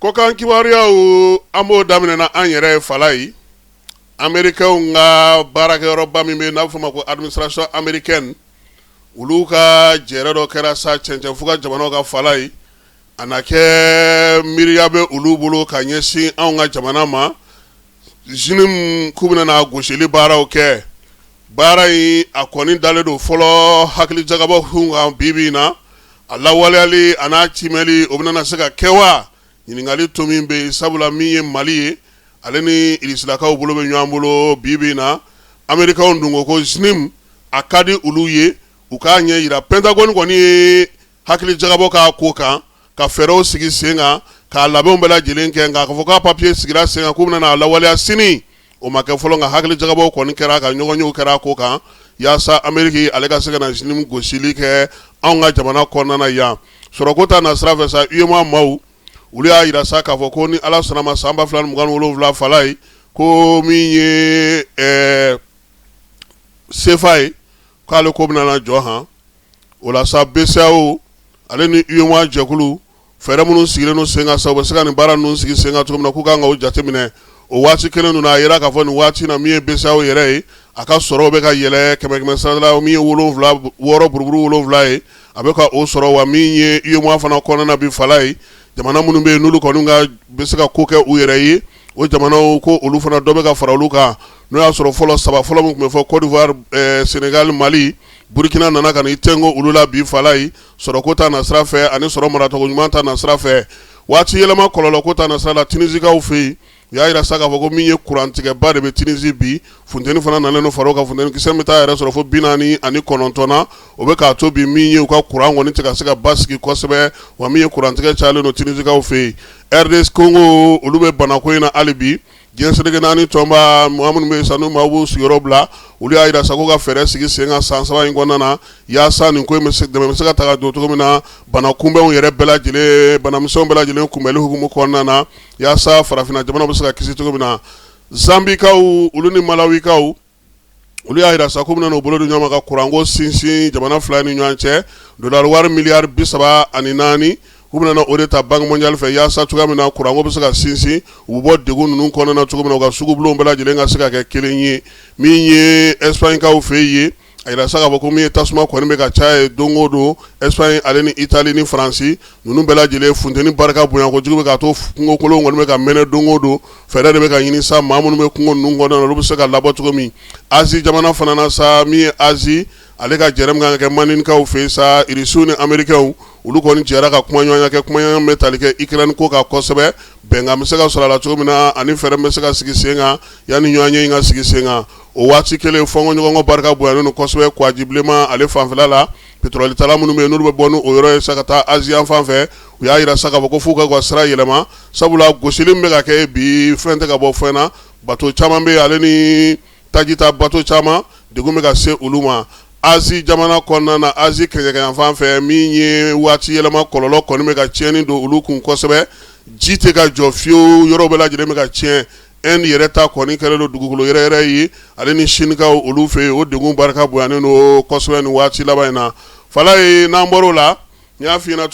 Kɔkan kibaruyaw, an b'o daminɛ na an yɛrɛ ye Falayi. Américains ka baarakɛyɔrɔba min bɛ n'a bɛ fɔ ma ko administration américaine, olu ka jɛrɛ dɔ kɛra sa cɛncɛnfuga jamanaw ka Falayi. A na kɛ miiriya bɛ olu bolo ka ɲɛsin anw ka jamana ma. JNIM, k'u bɛna na gosili baaraw kɛ. Baara in, a kɔni dalen don fɔlɔ hakili jagabɔ kun kan. Bi bi in na, a lawaleyali a n'a timɛli, o bɛna se ka kɛ wa? Ɲininkali to min bɛ yen, sabula min ye Mali ye, ale ni Irisilakaw bolo bɛ ɲɔgɔn bolo bi bi in na. Amerikaw dun ko ko JNIM, a ka di olu ye u k'a ɲɛ yira. Pentagone kɔni ye hakili jagabɔ k'a ko kan, ka fɛɛrɛw sigi sen kan, k'a labɛnw bɛɛ lajɛlen kɛ. Nka k'a fɔ k'a papiye sigira sen kan, k'u bɛna a lawaleya sini, o ma kɛ fɔlɔ. Nka hakili jagabɔw kɔni kɛra, ka ɲɔgɔnyew kɛra a ko kan, yaasa Ameriki ale ka se ka na JNIM gosili kɛ anw ka jamana kɔnɔna na yan. Sɔrɔko ta na sira fɛ sa, UEMOA maaw, olu y'a yira sa k'a fɔ ko ni Ala sɔnna ma, san 2027, Falayi, ko min ye CFA ye, k'ale ko bɛna na jɔ han. O la sa, BCEAO ale ni UEMOA jɛkulu, fɛɛrɛ minnu sigilen don sen kan sa, u bɛ se ka nin baara ninnu sigi sen kan cogo min na, k'u kan ka o jateminɛ. O waati kelen ninnu, a yira k'a fɔ nin waati na, min ye BCEAO yɛrɛ ye, a ka sɔrɔ bɛ ka yɛlɛ kɛmɛ kɛmɛ sara la, min ye wolonwula wɔɔrɔ buruburu wolonwula ye, a bɛ ka o sɔrɔ. Wa min ye UEMOA fana kɔnɔna na bi, Falayi, jamana minnu bɛ yen, n'olu kɔni ka bɛ se ka ko kɛ u yɛrɛ ye, o jamanaw ko olu fana dɔ bɛ ka fara olu kan. N'o y'a sɔrɔ fɔlɔ, saba fɔlɔ min tun bɛ fɔ, Côte d'Ivoire, Sénégal, Mali, Burkina nana ka n'i tɛnko olu la bi, Falayi, sɔrɔko ta na sira fɛ ani sɔrɔ maracogo ɲuman ta na sira fɛ. Waati yɛlɛma kɔlɔlɔ ko ta na sira la, Tunisikaw fɛ yen, u y'a yira sa k'a fɔ ko min ye kurantigɛba de bɛ Tunisie bi. Funteni fana nalen don fara o kan. Funteni kisɛ bɛ taa yɛrɛ sɔrɔ fo 49 na. O bɛ k'a to bi, min ye u ka kuran kɔni tɛ ka se ka basigi kosɛbɛ. Wa min ye kurantigɛ cayalen don Tunisikaw fɛ yen. RD Congo, olu bɛ banako in na hali bi. Diɲɛ seleke naani tɔnba, maa minnu bɛ yen sa, n'u maaw b'u sigiyɔrɔ bila, olu y'a yira sa k'u ka fɛɛrɛ sigi sen kan san 3 in kɔnɔna na, yaasa nin ko in dɛmɛ bɛ se ka ta ka don cogo min na bana kunbɛnw yɛrɛ bɛɛ lajɛlen, banamisɛnw bɛɛ lajɛlen kunbɛnli hukumu kɔnɔna na, yaasa farafinna jamana bɛ se ka kisi cogo min na. Zambikaw, olu ni Malawikaw, olu y'a yira sa k'u bɛna n'u bolo di ɲɔgɔn ma ka kuranko sinsin jamana fila ni ɲɔgɔn cɛ. Dolari wari miliyari 34, u bɛna o de ta Banque mondiale fɛ, yaasa cogoya min na kuranko bɛ se ka sinsin, u bɛ bɔ degun ninnu kɔnɔna na cogo min na, u ka sugubulonw bɛɛ lajɛlen ka se ka kɛ kelen ye. Min ye Espagne-kaw fɛ yen, a yira sa k'a fɔ ko min ye tasuma kɔni bɛ ka caya ye don o don Espagne ale ni Italie ni Faransi ninnu bɛɛ lajɛlen. Funteni barika bonya kojugu bɛ k'a to kungokolon kɔni bɛ ka mɛnɛ don o don. Fɛɛrɛ de bɛ ka ɲini sa, maa minnu bɛ kungo ninnu kɔnɔna na, olu bɛ se ka labɔ cogo min. Asie jamana fana na sa, min ye Asie ale ka jɛrɛ min kan ka kɛ Maninkaw fɛ yen sa, Irisiw ni Amerikɛnw, olu kɔni jɛra ka kumaɲɔgɔnya kɛ, kumaɲɔgɔnya bɛ tali kɛ Ukraine ko kan kosɛbɛ, bɛnkan bɛ se ka sɔrɔ a la cogo min na ani fɛɛrɛ bɛ se ka sigi sen kan yanni ɲɔgɔnye in ka sigi sen kan. O waati kelen, fɔnkɔɲɔgɔnkɔ barika bonyalen don kosɛbɛ Kwaji Bilenman ale fanfɛla la. Pétrole tala minnu bɛ yen, n'olu bɛ bɔ ni o yɔrɔ ye sa ka taa Asie yan fan fɛ, u y'a yira sa k'a fɔ ko f'u ka sira yɛlɛma, sabula gosili min bɛ ka kɛ bi, fɛn tɛ ka bɔ fɛn na. Bato caman bɛ yen, ale ni taji ta bato caman, degun bɛ ka se olu ma. Asie jamana kɔnɔna na, Asie kɛɲɛka fan fɛ, min ye waati yɛlɛma kɔlɔlɔ kɔni bɛ ka tiɲɛni don olu kun kosɛbɛ. Ji tɛ ka jɔ fiyewu, yɔrɔ bɛɛ lajɛlen bɛ ka tiɲɛ. Inde yɛrɛ ta kɔni kɛlen don dugukolo yɛrɛ yɛrɛ ye, ale ni Sinikaw olu fɛ yen. O degun barika bonyanen don kosɛbɛ nin waati laban in na, Falaye. N'an bɔr'o la, n y'a f'i ɲɛna.